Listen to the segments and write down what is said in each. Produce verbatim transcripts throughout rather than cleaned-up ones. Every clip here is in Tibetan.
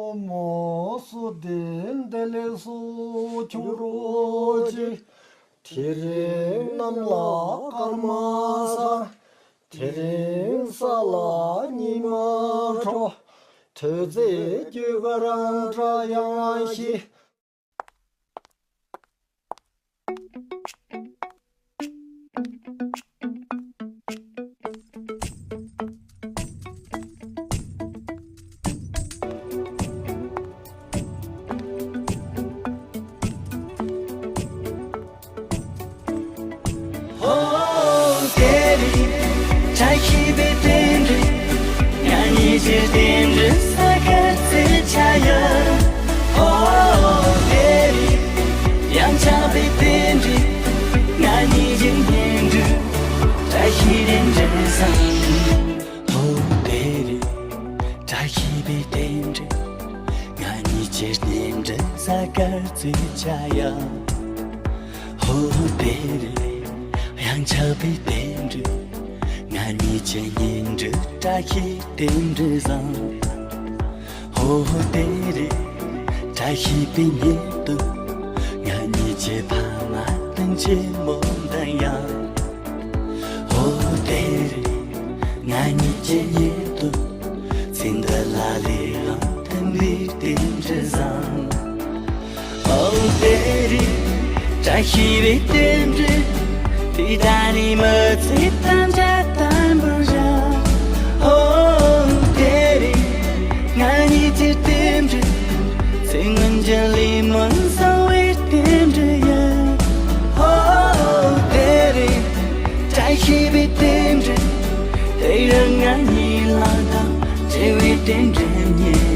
མོ་སུ་དེ་འདི་ལས་སུ་ཁྱུང་རོ་ཅི། དེ་རིང་གནམ་ལ་སྐར་མ་ས། དེ་རིང་ས་ལ་ཉི་མ་འཕྲོ། དུས་ཚོད་རྒྱུ་ག་རང་འདྲ་ཡང་ཤི། ཧོ་དེ་རིང་བཀྲ་ཤིས་པའི་རྟེན་འབྲེལ། ང་གཉིས་ཀྱི་རྟེན་འབྲེལ་ས་ཁར་བརྩི་བྱ་ཡ། ཧོ་དེ་རིང་ཡང་ཆགས་པའི་རྟེན་འབྲེལ། ང་གཉིས་ཀྱི་གཉེན་སྒྲིག་བཀྲ་ཤིས་རྟེན་འབྲེལ་བཟང་། ཧོ་དེ་རིང་བཀྲ་ཤིས་པའི་རྟེན་འབྲེལ། ང་གཉིས་ཀྱི་རྟེན་འབྲེལ་ས་ཁར་བརྩི་བྱ་ཡ། ཧོ་དེ་རིང་ཡང་ཆགས་པའི་རྟེན་འབྲེལ། ང་གཉིས་ཀྱི་གཉེན་སྒྲིག་བཀྲ་ཤིས་རྟེན་འབྲེལ་བཟང་། ཧོ་དེ་རིང་བཀྲ་ཤིས་པའི་ཉིན་དུ། ང་གཉིས་ཀྱི་ཕ་མ་དང་ཆེན་མོ་འདི་ཡང་། ཧོ་དེ་རིང་ང་གཉིས་ཀྱི་ཉིན་དུ། ཚེ་འདི་ལ་ལས་ཡང་མཐུན་པའི་རྟེན་འབྲེལ་བཟང་། ཨོ་དེ་རིང་བཀྲ་ཤིས་པའི་རྟེན་འབྲེལ། དེ་ད་ནི་མི་ཚེ་ཐམས་ཅད་དམ་པར་བཞག། ཨོ་དེ་རིང་ང་གཉིས་ཀྱི་རྟེན་འབྲེལ། ཚེ་སྔོན་གྱི་ལས་སྨོན་གསང་བའི་རྟེན་འབྲེལ་ཡིན། ཨོ་དེ་རིང་བཀྲ་ཤིས་པའི་རྟེན་འབྲེལ། དེ་ཡང་ང་གཉིས་ལ་དང་བྲལ་བའི་རྟེན་འབྲེལ་ཉིད།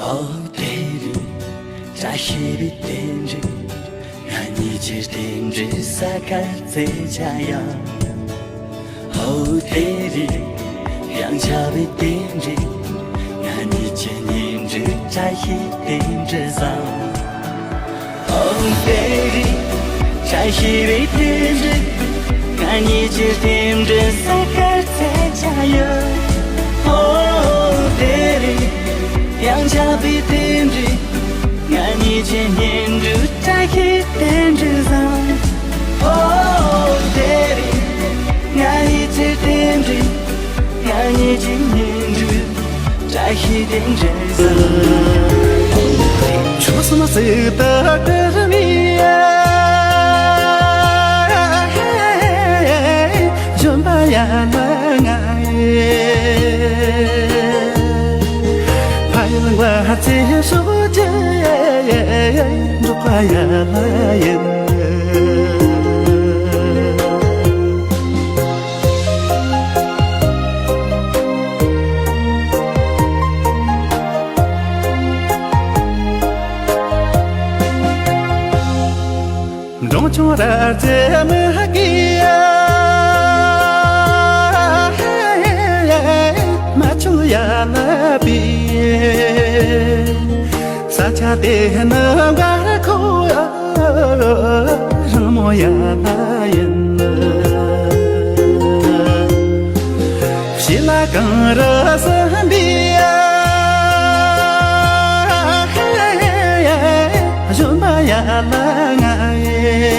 ཨོ་དེ་རིང་བཀྲ་ཤིས་པའི་རྟེན་འབྲེལ། ང་གཉིས་ཀྱི་རྟེན་འབྲེལ་ས་ཁར་བརྩི་བྱ་ཡ། ཧོ་དེ་རིང་ཡང་ཆགས་པའི་རྟེན་འབྲེལ། ང་གཉིས་ཀྱི་གཉེན་སྒྲིག་བཀྲ་ཤིས་རྟེན་འབྲེལ་བཟང་། ཨོ་དེ་རིང་བཀྲ་ཤིས་པའི་རྟེན་འབྲེལ། ང་གཉིས་ཀྱི་རྟེན་འབྲེལ་ས་ཁར་བརྩི་བྱ་ཡ། ཨོ་དེ་རིང་ཡང་ཆགས་པའི་རྟེན་འབྲེལ། ང་གཉིས་ཀྱི་གཉེན་སྒྲིག་བཀྲ་ཤིས་རྟེན་འབྲེལ་བཟང་། ཨོ་དེ་རིང་ང་གཉིས་ཀྱི་རྟེན་འབྲེལ། ང་གཉིས་ཀྱི་གཉེན་སྒྲིག་བཀྲ་ཤིས་རྟེན་འབྲེལ་བཟང་། ཆོས་སུ་མ་སྲིད་དུ་དེར་མི་ཡ། བཞོན་པ་ཡ་ལ་ང་ཡི། ཕ་ཡུལ་མགར་རྩེ་ཕྱོགས་ཀྱི་འབྲོག་པ་ཡ་ལ་ཡིན། འབྲོང་ཆུང་ར་རྩེ་མི་དགེ་ཡ། མ་ཆུ་ཡ་ལ་པི། ས་ཆ་དེ་ནི་མགར་ཁོ་རང་མོ་ཡ་ལ་ཡིན། ཤི་ལ་གངས་རི་སྲིན་པོའི་ཡ། བཞོན་པ་ཡ་ལ་ང་ཡི།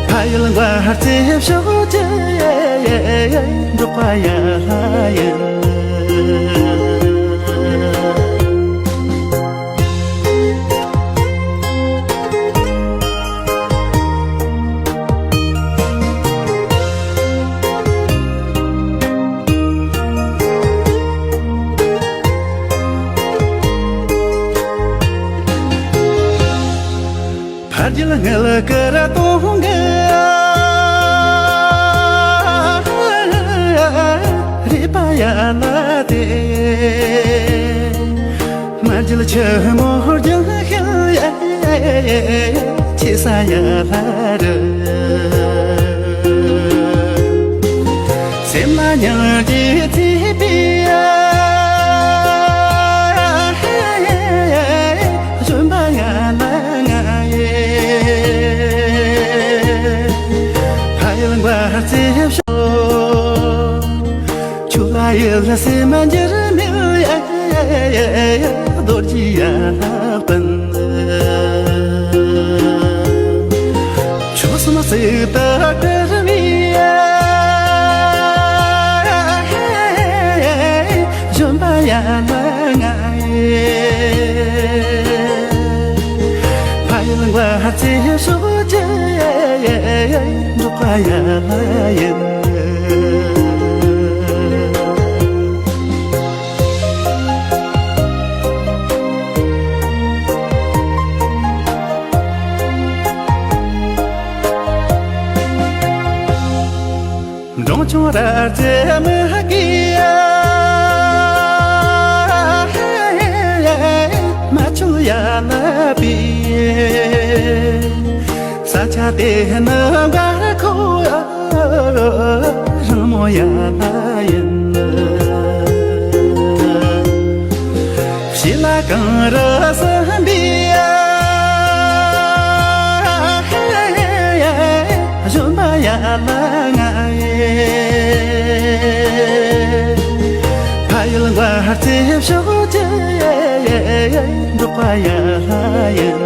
ཕ་ཡུལ་མགར་རྩེ་ཕྱོགས་ཀྱི་འབྲོག་པ་ཡ་ལ་ཡིན། ཕ་རྒྱལ་ངལ་ཀ་ར་གཏོང་གི། ཡ་ལ་དེ། མ་བརྗེད་ཆུ་མོ་རྒྱང་ཤིང་ཡ། ཆེ་ས་ཡ་ལ་རུ། སེམས་ལ་ཉང་གི་ཚེ་པི་ཡ། བཞོན་པ་ཡ་ལ་ང་ཡི། ཕ་ཡུལ་མགར་རྩེ་ཤོག་ཆུ་ལ་ཡུལ་ལ་སེམས་མ་འགྱུར་མེད་ཡ། རྡོ་རྗེ་ཡ་ལ་སྤུན། ཆུ་གསུམ་སྲིད་དུ་བྲལ་མེད་ཡ། བཞོན་པ་ཡ་ལ་ང་ཡི། ཕ་ཡུལ་མགར་རྩེ་ཤོག་ཅི་འགྲོགས་པ་ཡ་ལ་ཡིན། འབྲོང་ཆུང་ར་རྩེ་མི་དགེ་ཡ། མ་ཆུ་ཡ་ལ་པི། ས་ཆ་དེ་ནི་མགར་ཁོ་རང་མོ་ཡ་ལ་ཡིན། ཞི་ལ་གངས་རི་སྲིན་པོའི་ཡ། བཞོན་པ་ཡ་ལ་ང་ཡི། ཕ་ཡུལ་མགར་རྩེ་ཤོག་ཅི་འགྲོགས་པ་ཡ་ལ་ཡིན།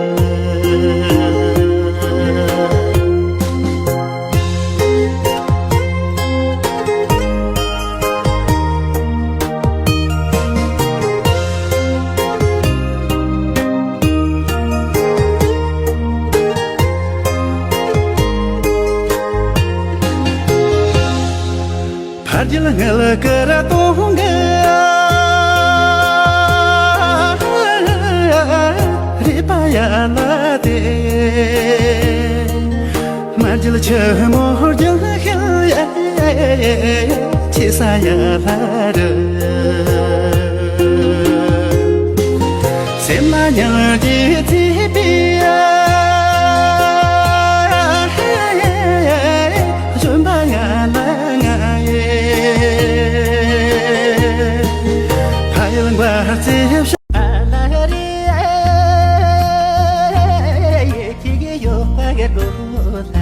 ཕ་རྒྱལ་དངུལ་དཀར་སྟོང་གི་རུས་པ་ཡ་ལ་དེ། མ་བརྗེད་ཆུ་མོ་རྒྱང་ཤིང་ཡ། ཆེ་ས་ཡ་ལ་རུ། སེམས་ལ་ཉང་གི་ཚེ་པི་ཡ། བཞོན་པ་ཡ་ལ་ང་ཡི། ཕ་ཡུལ་མགར་རྩེ་ཤོག་ཨ་ལ་རི། ཁྱེད་ཀྱི་ཡོད་པ་ག་རོ་ལ།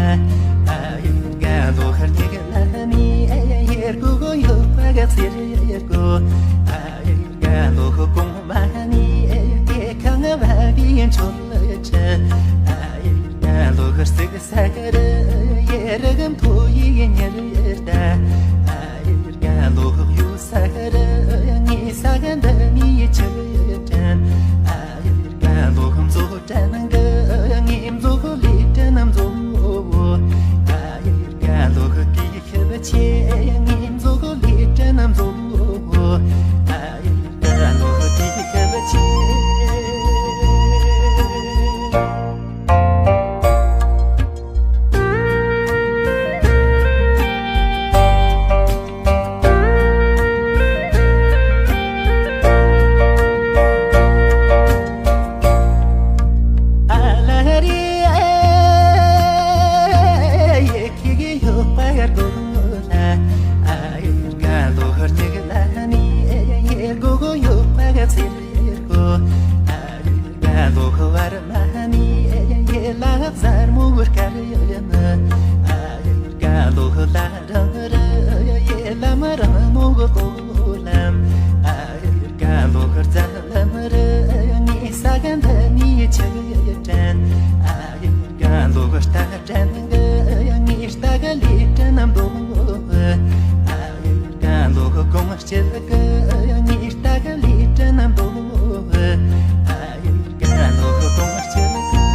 ཨ་ཡུལ་ག་ལོ་ཁར་ཁྱེད་ལ་ནི་ཡེར་གོ་གོ་ཡོད་པ་ག་ཚེར་ཡེར་གོ། ཨ་ཡུལ་ག་ལོ་ཁོ་གོང་མ་ནི་ཡེར་ཁང་བ་བི་ཡན་ཆོ་ལ་ཆ། ཨ་ཡུལ་ག་ལོ་ཁར་སིག་ས་ག་ར་ཡེར་གམ་ཐོ་ཡི་ཉེར་ཡེར་ད། ཨ་ཡུལ་ག་ལོ་ཁོ་ཡུ་ས་ག་ར་ངི་ས་ག་འདི་མི་ཡི་ཆུ་ཡེར་དྲན། ཨ་ཡུལ་ག་ལོ་ཁོ་མཛོ་དྲན་གི་ངི་མཛོ་ཁོ་ལི་དྲན་མཛོ། ཨ་ཡུལ་ག་ལོ་ཁོ་ཀི་ཁྱི་བ་ཆེ་ངི་མཛོ་ཁོ་ལི་དྲན་མཛོ། ཨ་ཡུལ་ག་ལོ་ཁོ་ཀི་ཁྱི་བ་ཆེ། ཨ་ལ་རི་ཨེ། ཁྱེད་ཀྱི་ཡོད་པ་གར་གོ་ལ། ཨ་ཡུལ་ག་ལོ་ཧར་ཉིག་ལ་ནི་ཨེ་ཡེ་གོ་གོ་ཡོད་པ་ག་ཚིར་ཡེ་གོ། ཨ་ཡུལ་ག་ལོ་ཧ་བར་མ་ནི་ཨེ་ཡེ་ལ་ཟར་མོ་གུར་ཀར་ཡོད་ན། ཨ་ཡུལ་ག་ལོ་ཧ་ལ་རང་ར་ཡེ་ལ་མ་རང་མོ་གོ་གོ་ལམ། ཨ་ཡུལ་ག་ལོ་ཧར་ཛ་ལམ་ར་ནི་ས་ག་འདི་ནི་ཆག་ཡོད་དྲན། ཨ་ཡུལ་ག་ལོ་ཧར་ལྟ་དྲན་གི་ཡང་ངའི་ལྟ་ག་ལི་དྲན་ནམ་འདུག་ཨ་ཡུལ་ག་ལོ་ཧར་གོང་ལྕི་གི་ཡང་ངའི་ལྟ་ག་ལི་དྲན་ནམ་འདུག་ཨ་ཡུལ་ག་ལོ་ཧར་གོང་ལྕི་གི།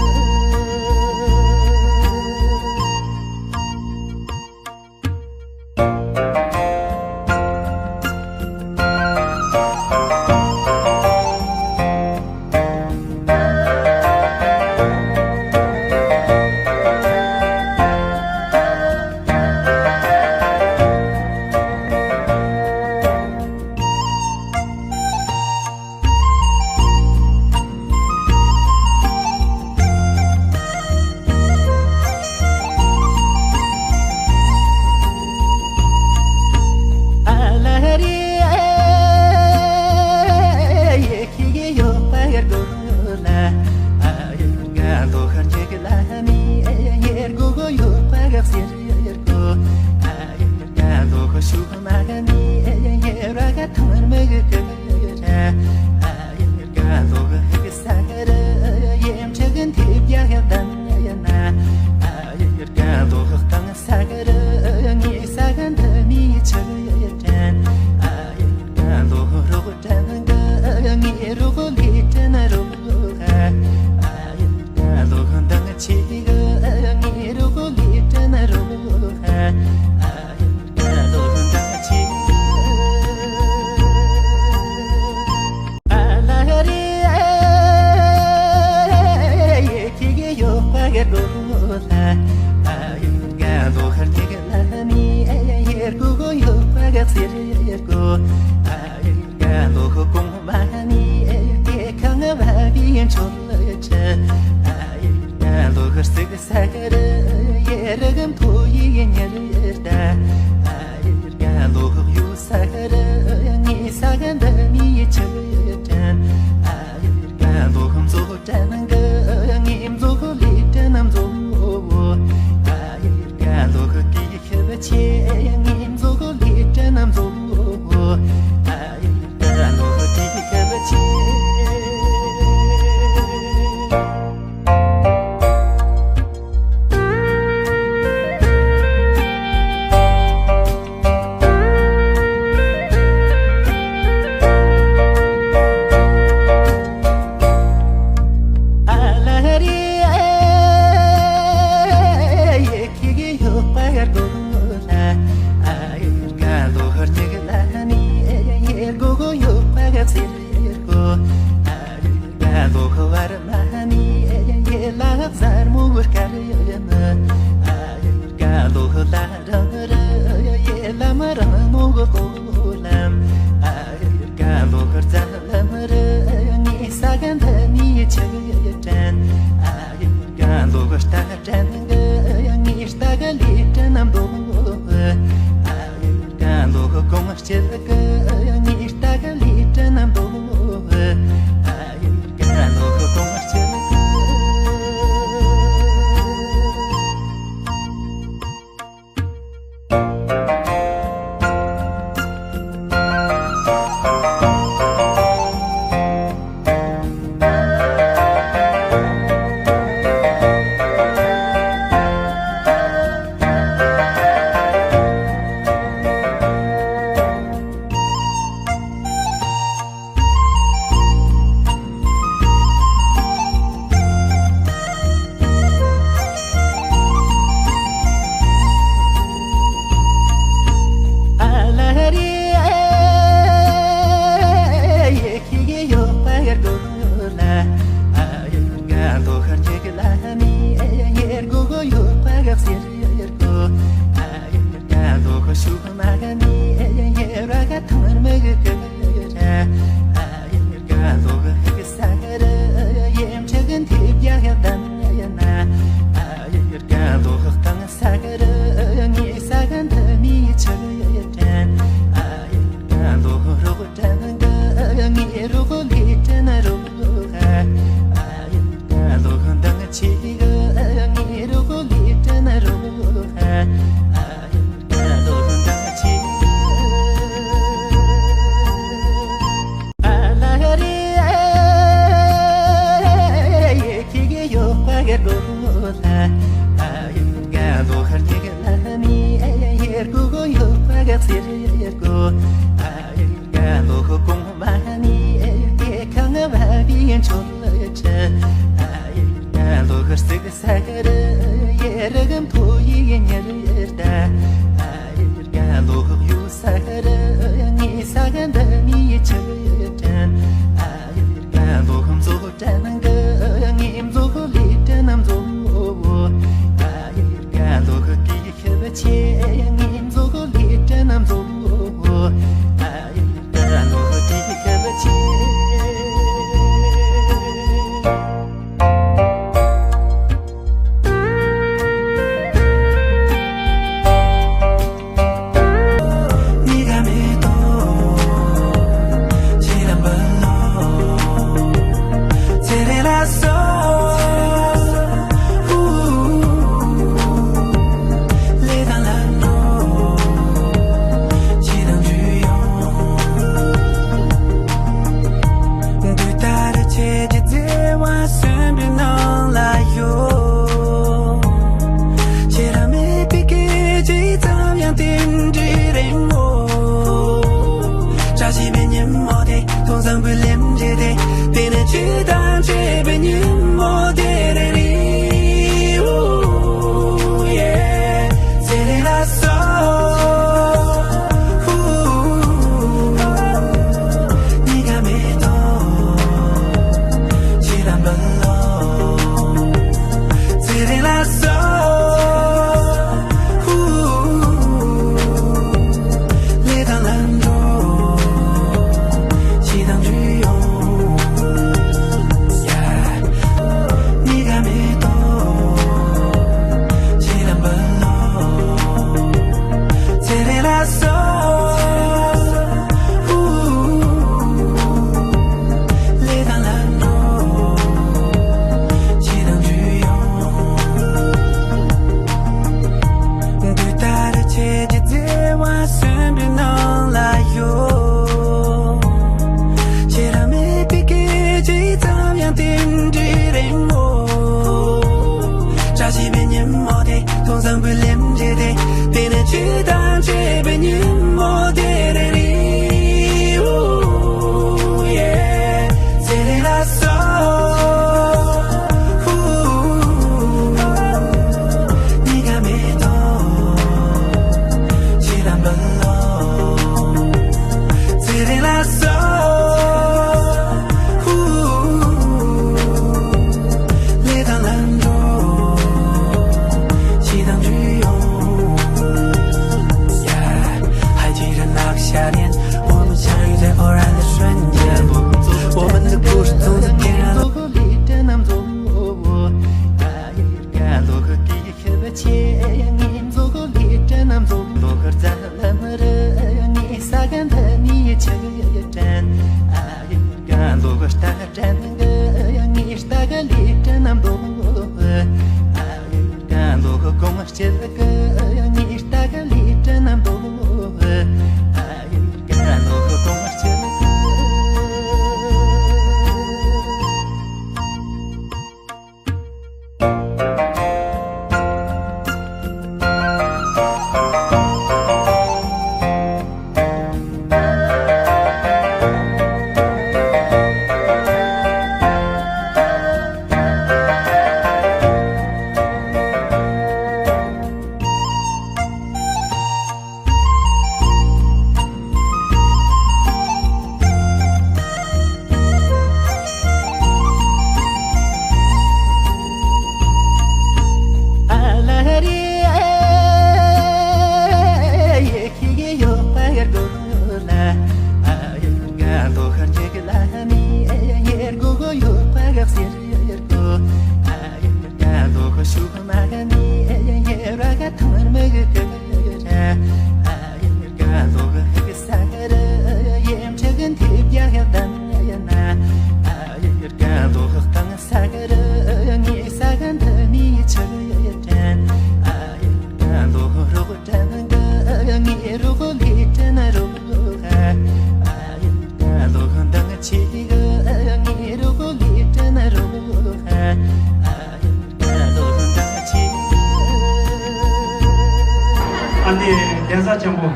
ཨ་ནི་གདན་ས་ཆེན་པོ།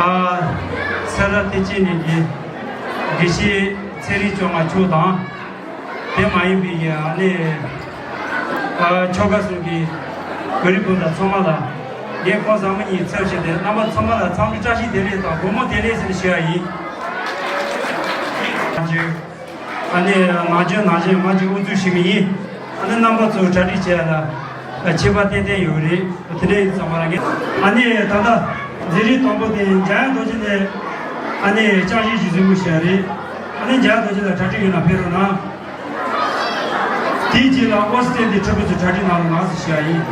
ཨ། སེ་ར་བདེ་ཆེན་གླིང་གི་དགེ་བཤེས་ཚེ་རིང་བཅོ་ལྔ་མཆོག་དང་། དེ་མ་ཡིན་པའི་ཨ་ནི། ཨ། ཆོལ་ཁ་གསུམ་གྱི་བོད་རིགས་སྤུན་ཟླ་ཚང་མ་ལ། ངས་ཁོང་ཟབ་མོ་གཉིས་ཚབ་བྱས་ཏེ་རྣམ་པ་ཚང་མ་ལ་འཚམས་འདྲི་བཀྲ་ཤིས་བདེ་ལེགས་དང་དགོང་མོ་བདེ་ལེགས་ཟེར་ཞུ་ཡ་ཡིན། ཨ་ནི་ནང་ཆོས་ནང་བཞིན་མ་གཅིག་དབུ་འཛུགས་བྱེད་མི་ཡིན། ཨ་ནི་རྣམ་པ་ཚོ་གྲ་སྒྲིག་བྱས་ལ་ཁྱད་པར་ཏན་ཏན་ཡོད་རེད། དེ་འདྲ་ཡིན་ཙང་མ་རང་གིས་ཨ་ནི་ད་ལྟ་མཛད་རིམ་དང་པོ་དེ་འཇམ་དབྱངས་རྡོ་རྗེ་ནས་ཨ་ནི་ལྕགས་བཞེས་ཞུ་གསོལ་ཞུ་ཡ་རེད། ཨ་ནི་འཇམ་དབྱངས་རྡོ་རྗེ་ལ་གྲ་སྒྲིག་ཡོད་ན་ཕེབས་རོགས་གནང་། དེའི་རྗེས་ལ་ཨོ་སི་ཀྲི་ལི་ཡའི་ཕྲུ་གུ་ཚོ་གྲ་སྒྲིག་གནང་རོགས་གནང་ཟེར་ཞུ་ཡ་ཡིན།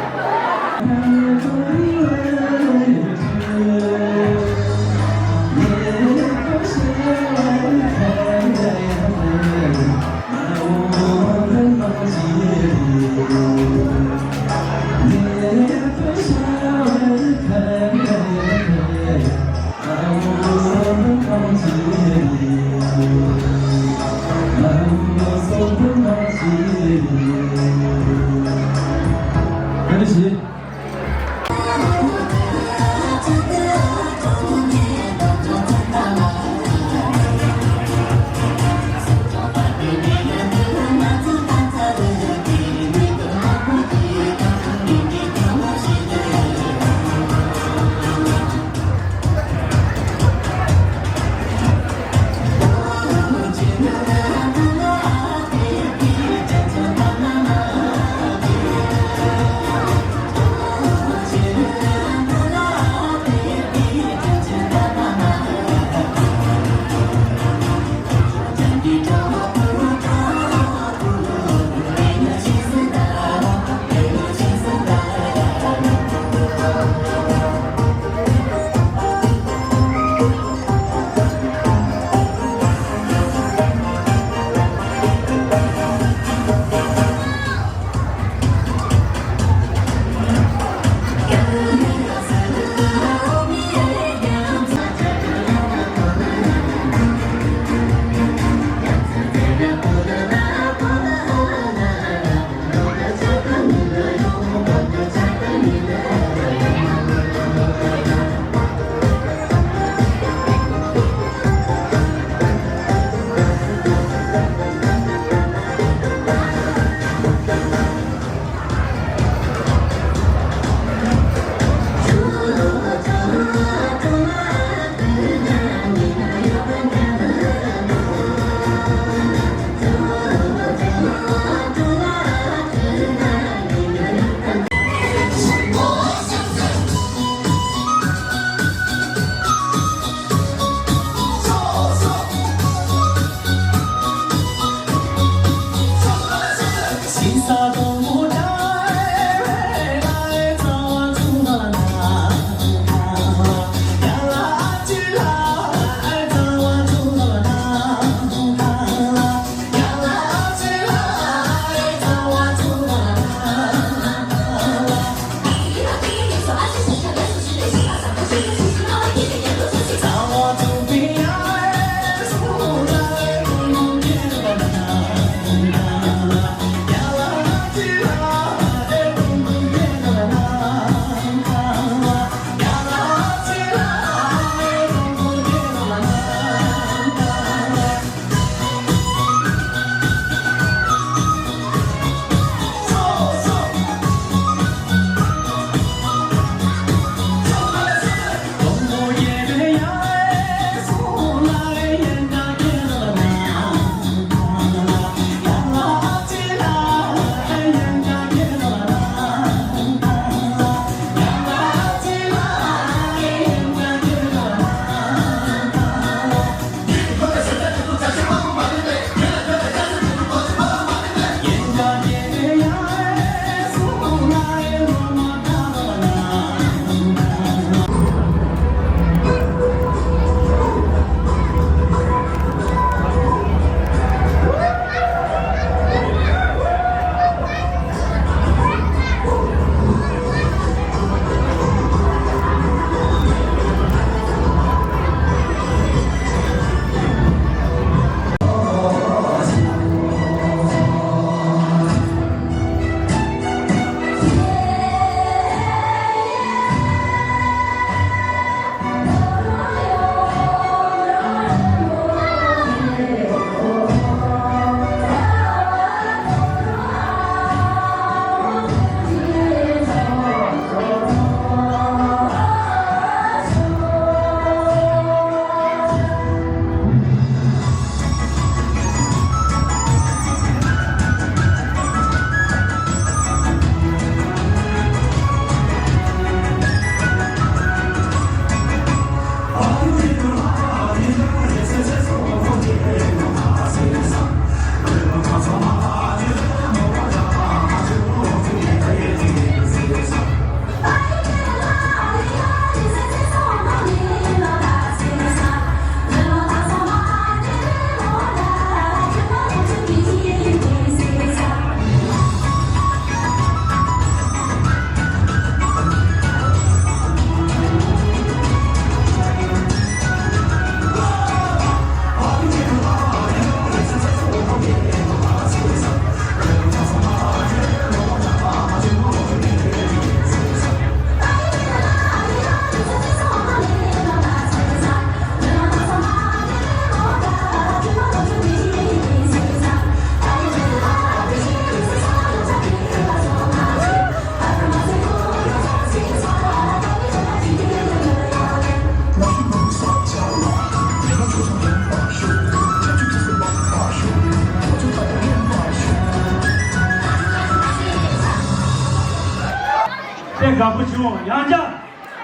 དེ་དགའ་པོ་བྱུང་། ཡང་བསྐྱར་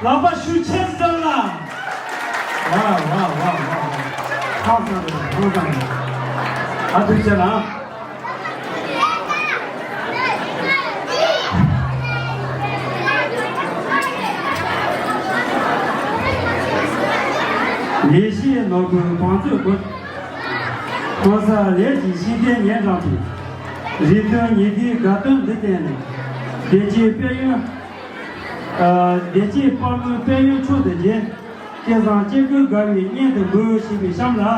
ལག་པ་ཤུགས་ཆེ་སྤྲོད་ལ། ཝ་ཝ་ཝ་ཝ་ཝ། ཧང་སང་རེད། ཧང་སང་རེད། ཨ་ཐུགས་རྗེ་ཆེ་ལ། ལས་བྱེད་ནོར་བུའི་བང་མཛོད་སྐོར། ༸གོང་ས་ལས་ཀྱི་ཤིང་རྟའི་ཉེ་འགྲམ་དུ། རིགས་མཐུན་ཉི་ཟླའི་དགའ་སྟོན་འདི་བསྟན་ནས། བདེ་སྐྱིད་དཔལ་ཡོན། ཨ། བདེ་སྐྱིད་དཔལ་མོའི་དཔལ་ཡོན་མཆོག་ཏུ་རྒྱས། སྐལ་བཟང་སྐྱེ་དགུའི་དགའ་བའི་གཉེན་དུ་འབུལ་ཞེས་པའི་གཤམ་ལ།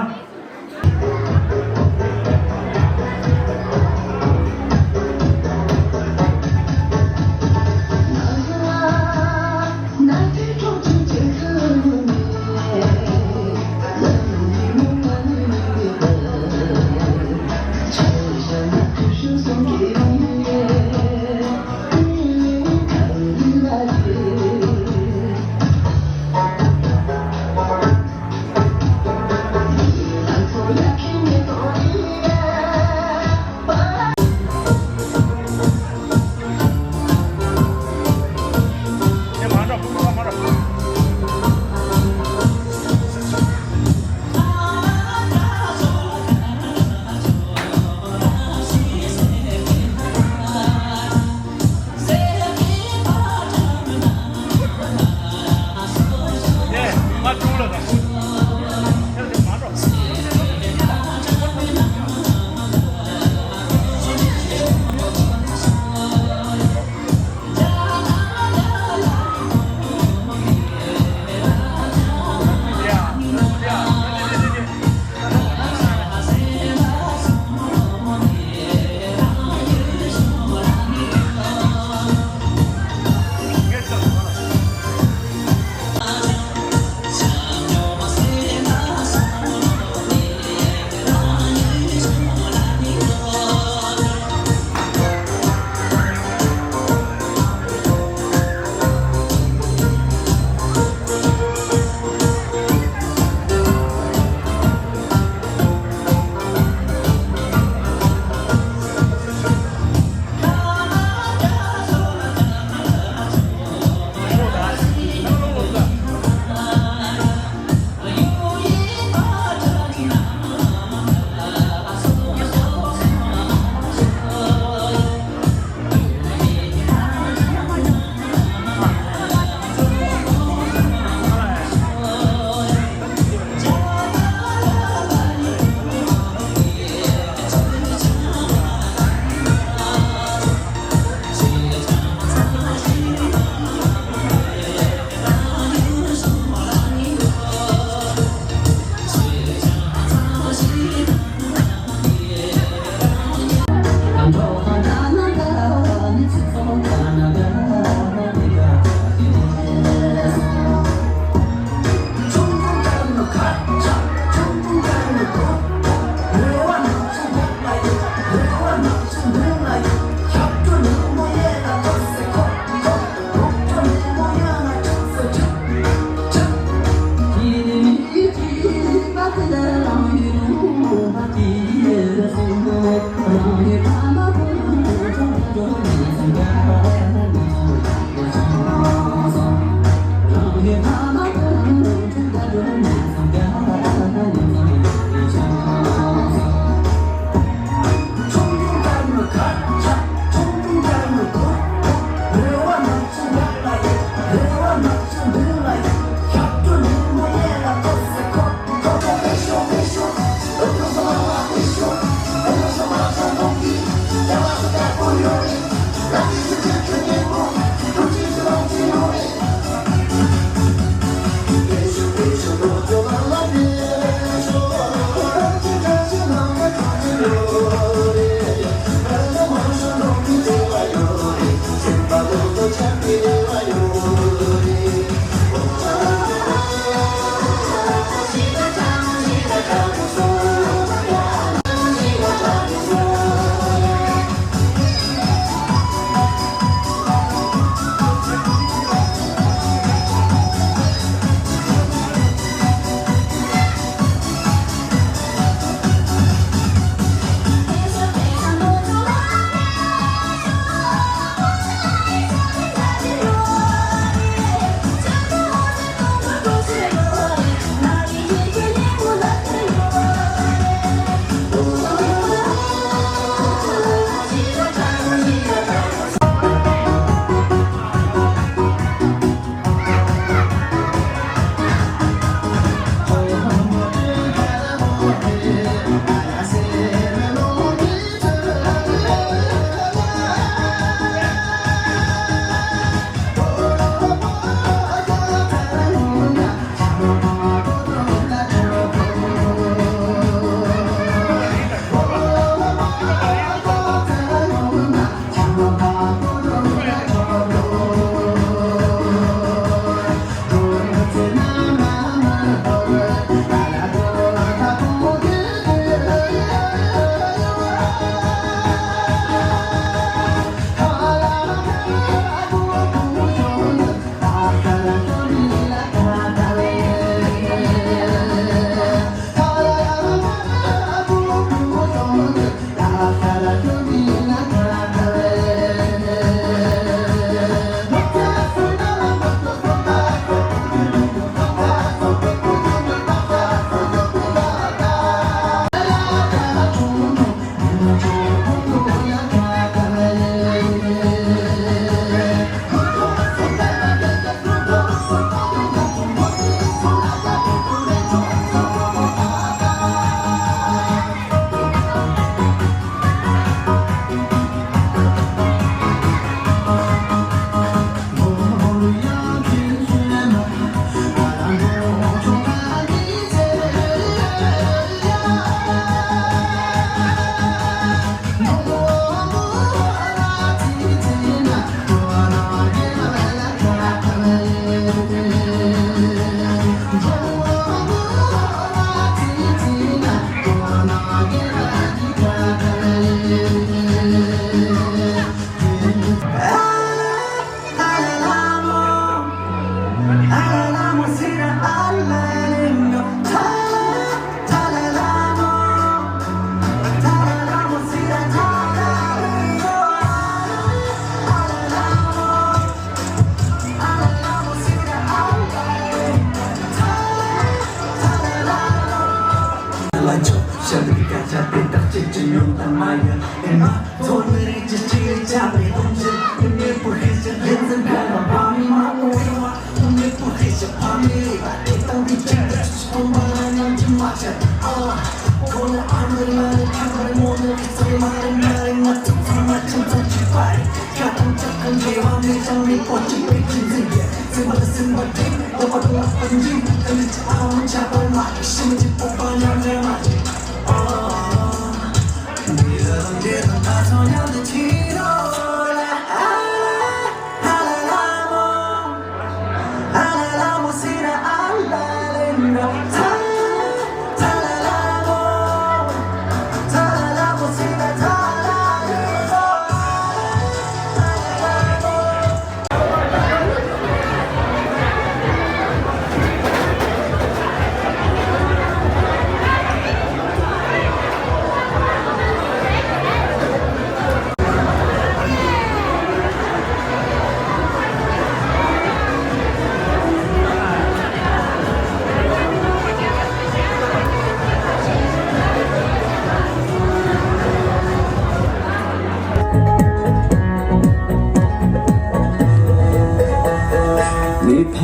མི་ཕ་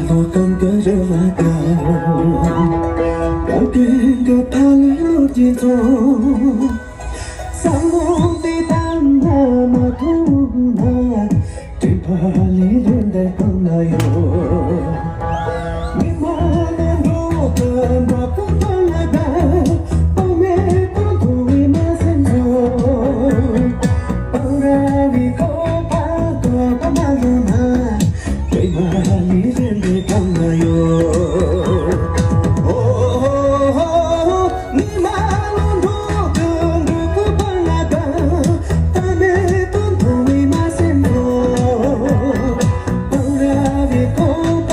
ལོ་གང་ག་རེ་བ་ག་གང་གི་ག་ཕ་ལོ་ལོ་གྱི་ཚོ། བསམ་བློ་འདི་དམ་པ་མ་ཐུབ་ན། དྲིན་ཕ་ལས་ལོན་འདིར་གང་ན་ཡོད། མི་མ་ལ་འགྲོ་གི་འགྲོ་གི་གང་ལ་ག། དཔག་མེད་དང་མཐོང་བའི་མ་སེམས་ཚོ། སྤང་ར་བའི་ཁོ་ཕ་གོ་ག་མ་ལོ་ན། དྲིན་ཕ་ལས་ལོན་འདིར་གང་ན་ཡོད། ཨོ། མི་མ་ལ་འགྲོ་གི་འགྲོ་གི་གང་ལ་ག། དཔག་མེད་དང་མཐོང་བའི་མ་སེམས་ཚོ། སྤང་ར་བའི་ཁོ་ཕ་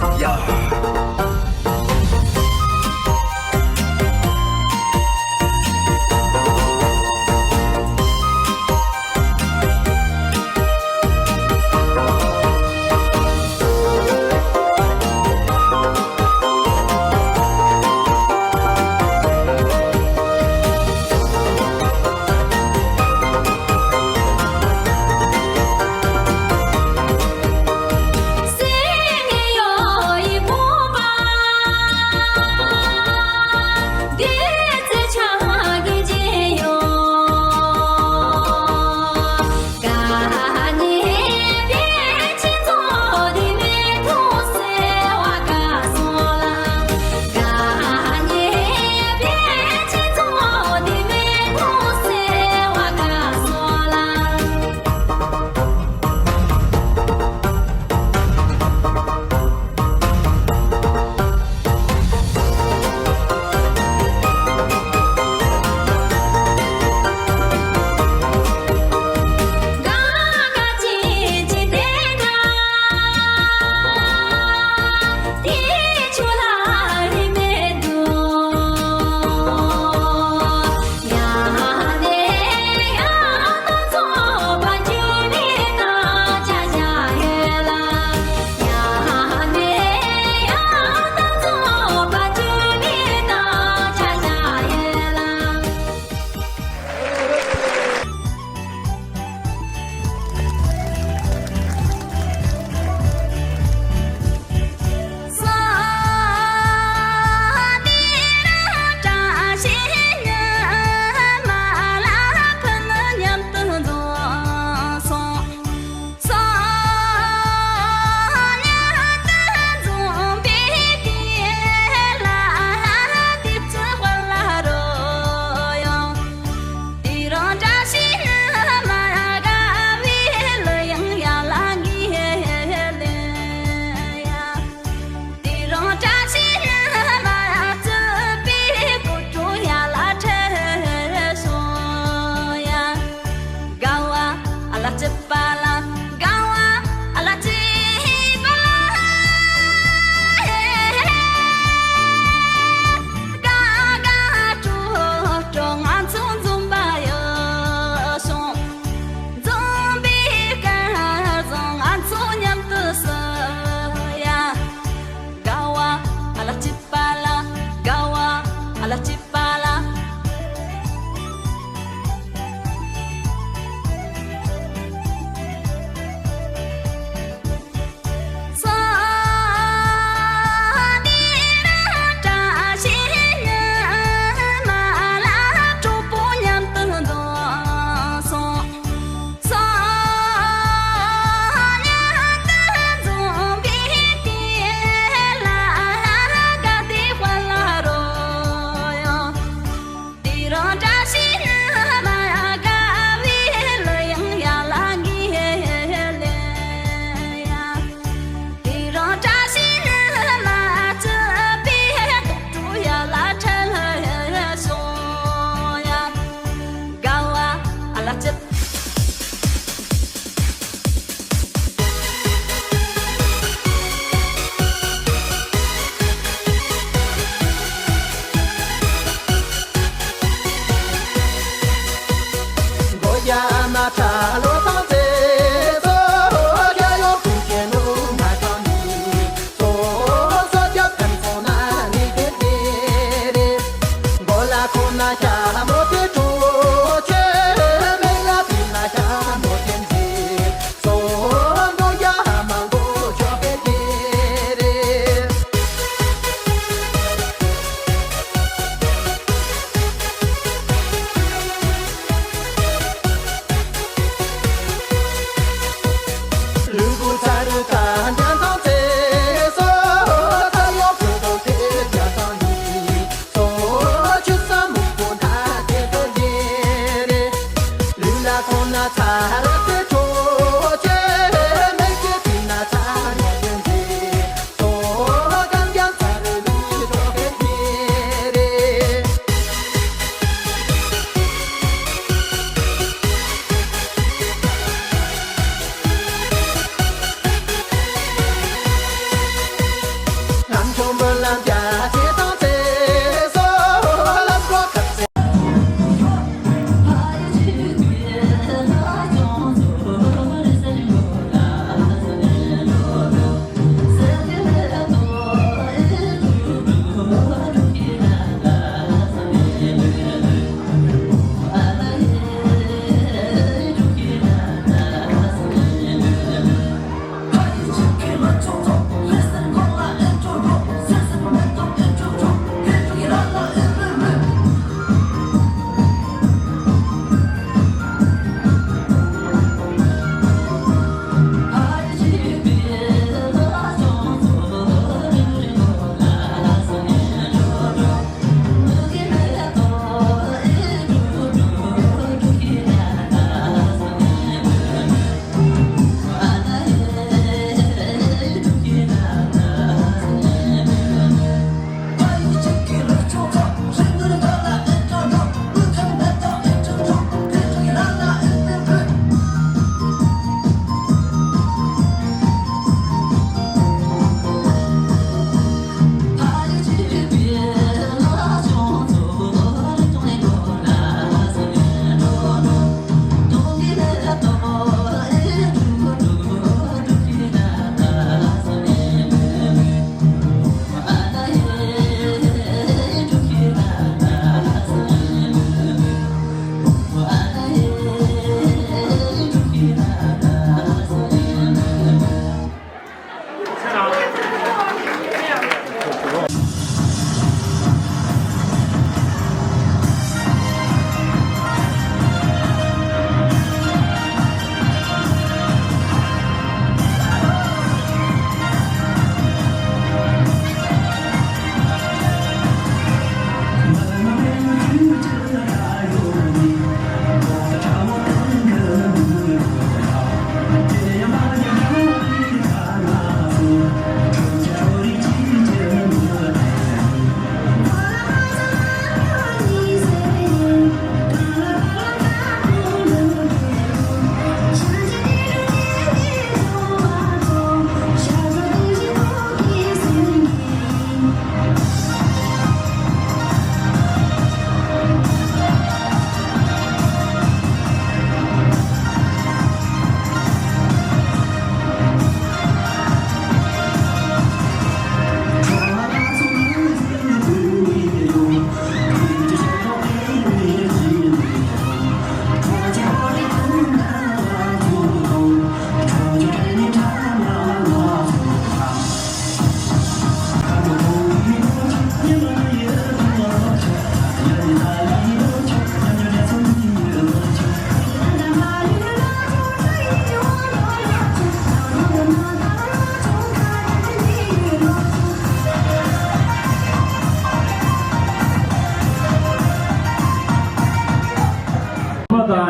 ཡ།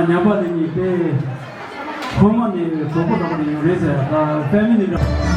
ཉམས་པ་དེ་གཉིས་དེ་ཁོ་མ་ནས་གྲོགས་པོ་འདྲ་པོ་ནས་ཡོང་རེད་ཟེར། ད་ཕེ་མི་ལི་འདྲ།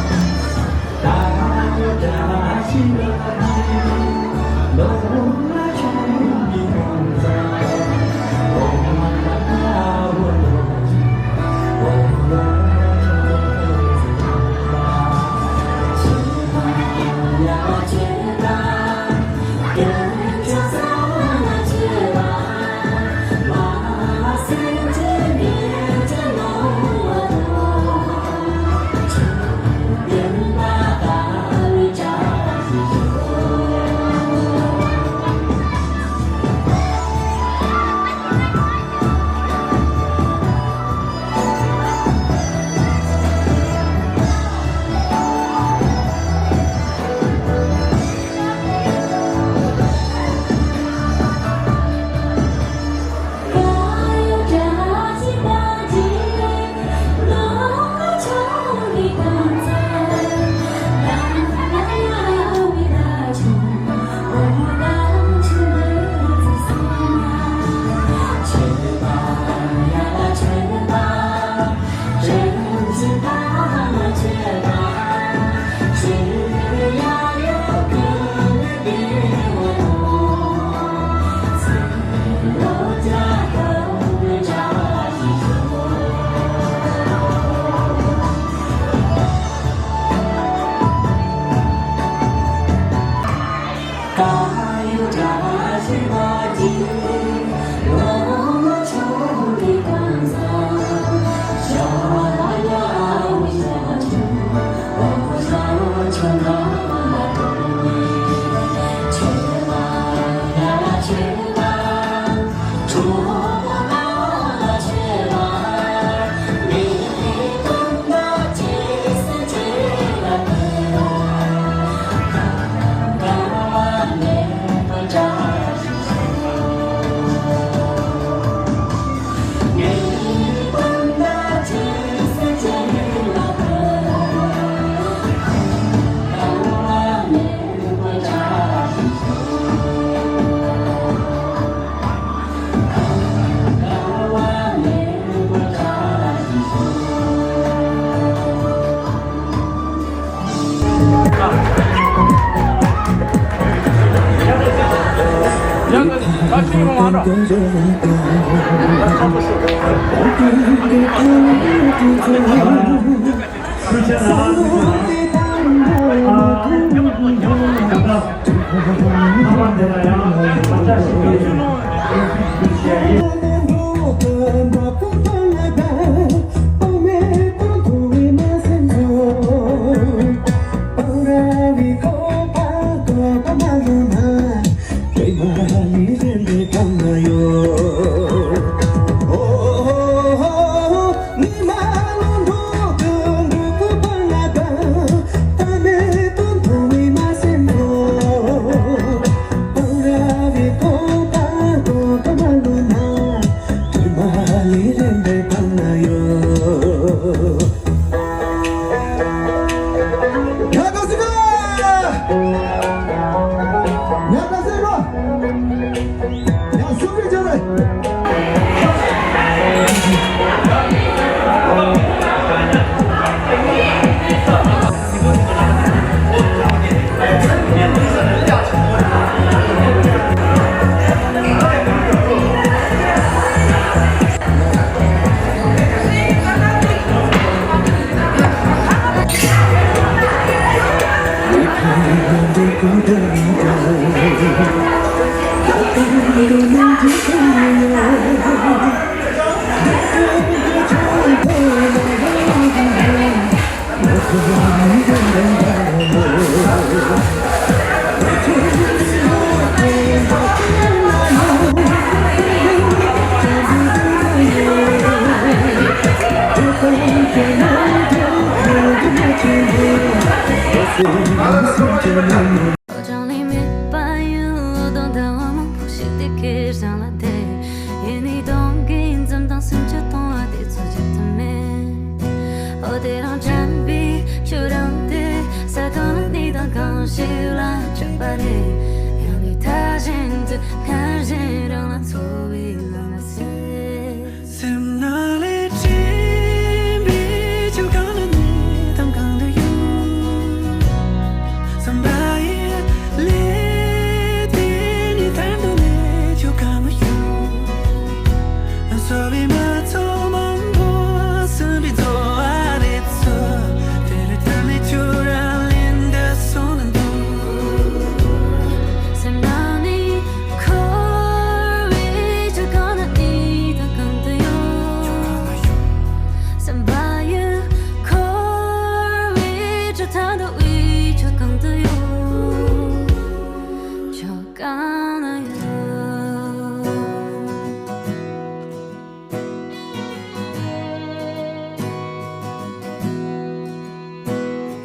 གང་ན་ཡོད།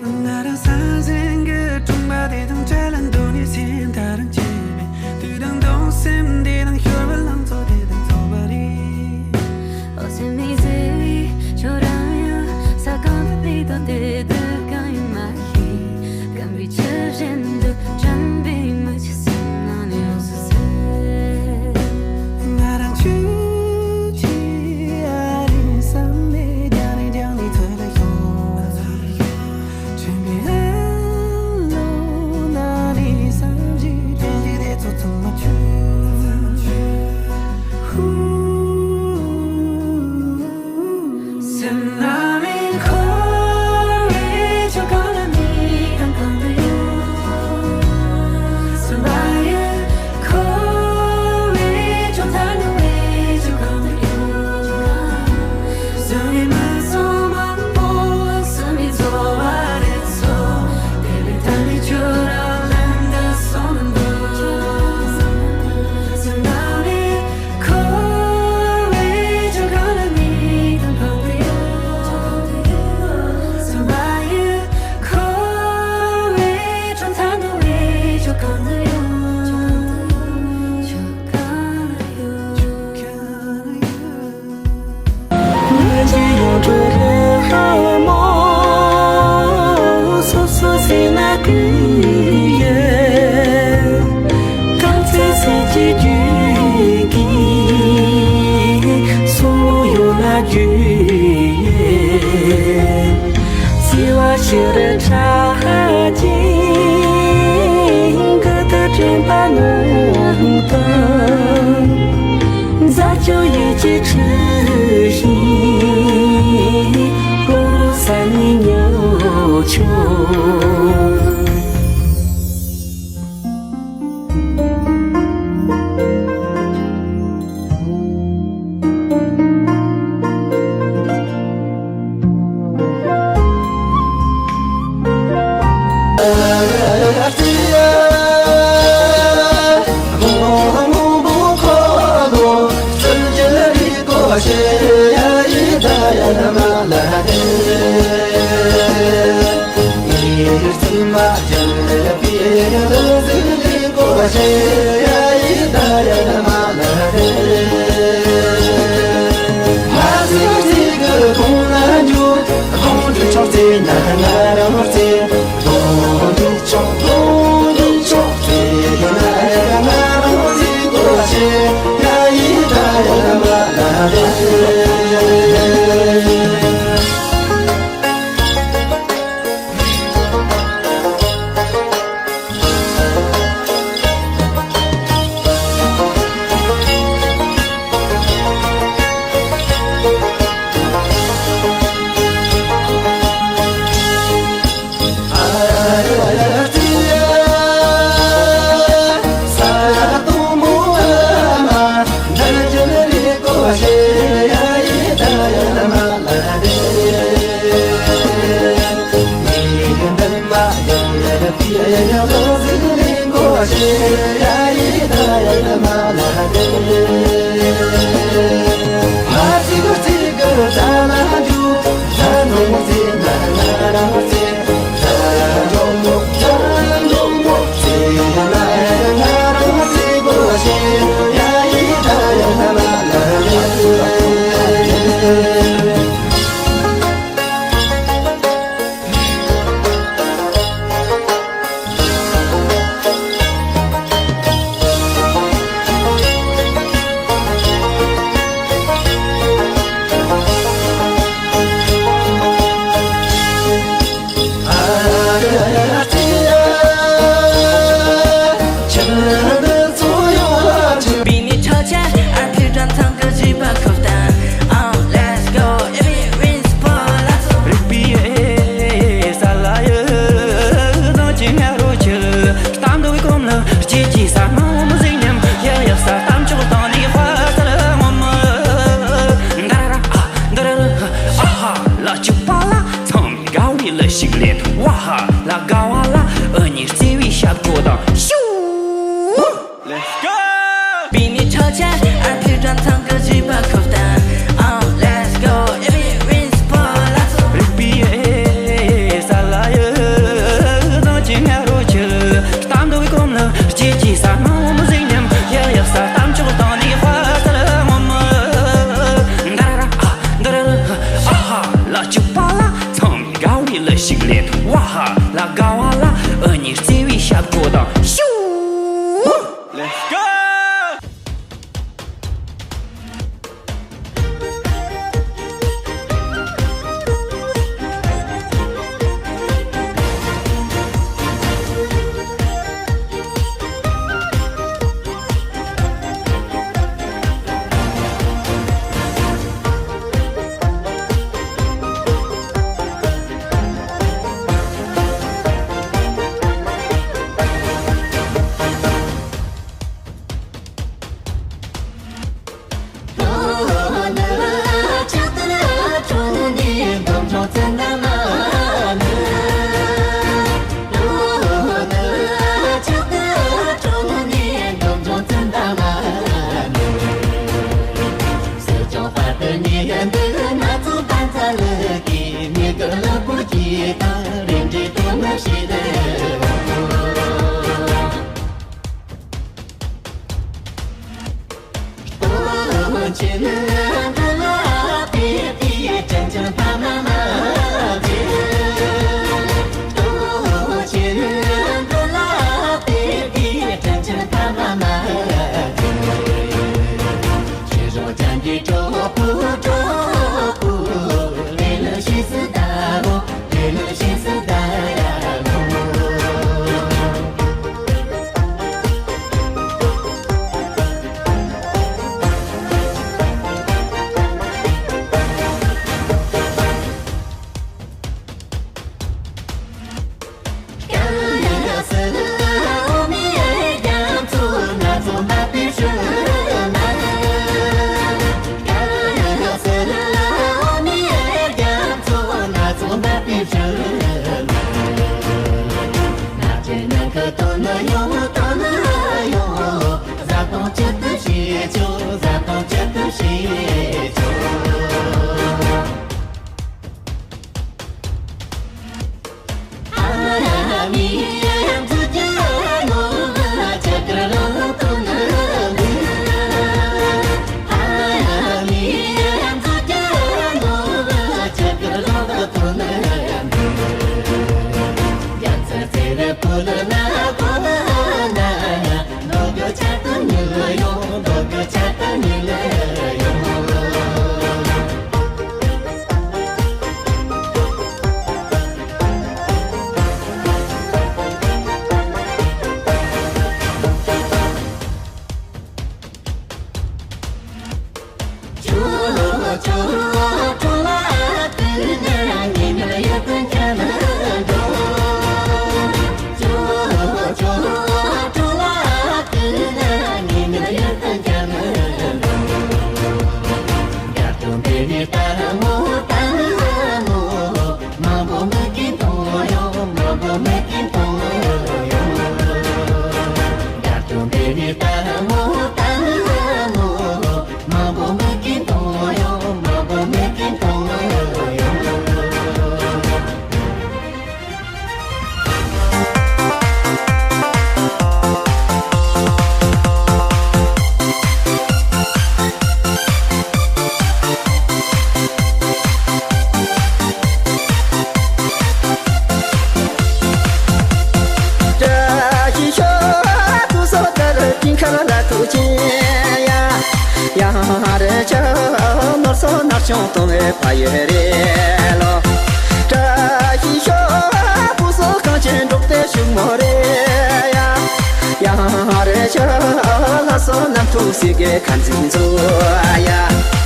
ང་རང་སྲ་བརྩི་གི་གྲོང་པ་དེ་དང་བྲལ་ལ་འདུག་ནས་སེམས་ཐག་རིང་བྱས་པས། དུས་དང་སྟོང་སེམས་དེ་དང་ཤོར་བའི་ལང་ཚོ་དེ་དང་ཚོགས་པ་རེད། འོ་སེམས་མི་བརྩེ་བའི་ཁྱོད་རང་ཡང་ས་གང་དུ་བསྡད་དང་བསྡད་དུས་གང་ཡིན་མ་ཤེས། སྐམ་པའི་ཆུ་བཞིན་དུ་དྲན་པའི་མི་ཚེ་སེམས་ནང་ནས་ཡོངས་སུ་ཟད། ང་རང་ཆུ་ཆེ་ཨ་རིང་བསམ་ནས་རྒྱང་ནས་རྒྱང་ནས་ཚུར་ལ་ཤོར། དྲན་པའི་ཨ་ལོ་ན་ནས་བསམ་གཞིག་དྲན་གཞིག་དེ་ཚོ་ཚང་མ་ཆུ། ཧུ། སེམས་ནང་ནས་འཁོར་བའི་ཆུ་གང་ལ་ནི་གང་གང་དུ་ཡོད། སེམས་པ་ཡི་འཁོར་བའི་ཆུ་མཐའ་འགྲོ་བའི་ཆུ་གང་དུ་ཡོད། སེམས་ཡི་མི་སོ་མང་པོ་སེམས་ཡི་འཚོ་བ་རེད་སོ། དེ་ལས་ཐ་མའི་ཆུ་ར་ལམ་དུ་སོང་འདུག་སེམས་ནང་ནས། ལ་ཅུ་པ་ལ་ཚང་མས་དགའ་བའི་གླུ་ཞིག་ལེན། ཝ་ཧ་ལ་དགའ་བ་ལ་འུ་གཉིས་བརྩེ་བའི་ཞབས་བྲོ་དང་ཤུ། རེ་ཆ་ནོར་སོགས་ནར་ཆུང་གཏོང་བའི་ཕ་ཡུལ་རེད་ལོ། བཀྲ་ཤིས་ཤོག་བུ་སོགས་གངས་ཅན་འབྲོག་པའི་ཕྱུག་མོ་རེད་ཡ། ཡང་རེ་ཆ་ལྷ་སོགས་ནམ་ཐུག་སྲིད་ཀྱི་ཁ་འཛིན་ཚོ་ཡ།